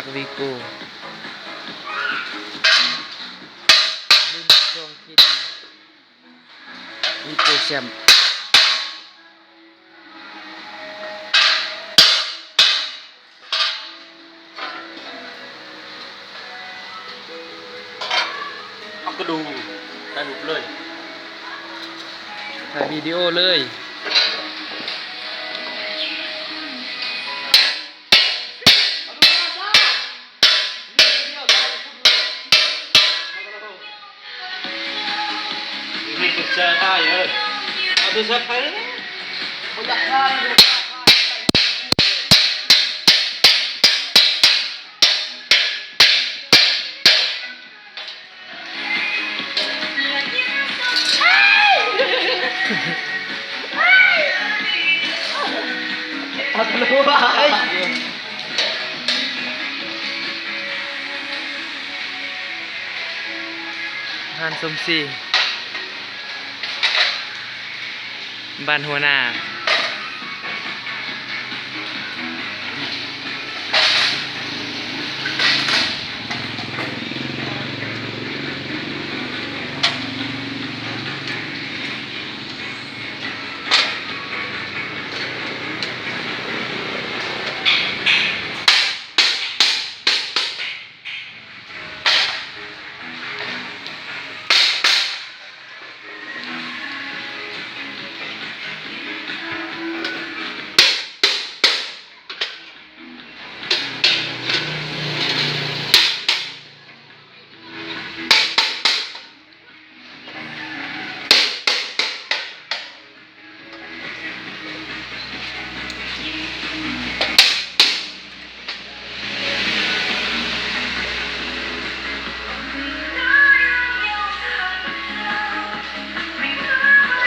ຈາກວີໂກ້ ລຸ້ນສອງເຄດີ ວີໂກ້ແຊມ. ເອົາກະດູຖ່າຍຮູບເລີຍ ຖ່າຍວິດີໂອເລີຍ. ເຮັດແຊຖ່າຍເອີ ເອົາໂທລະສັບໄປເລີຍ ບໍ່ຢາກຖ່າຍ. ຮ້ານສົມສີ ບ້ານຫົວໜ້າ.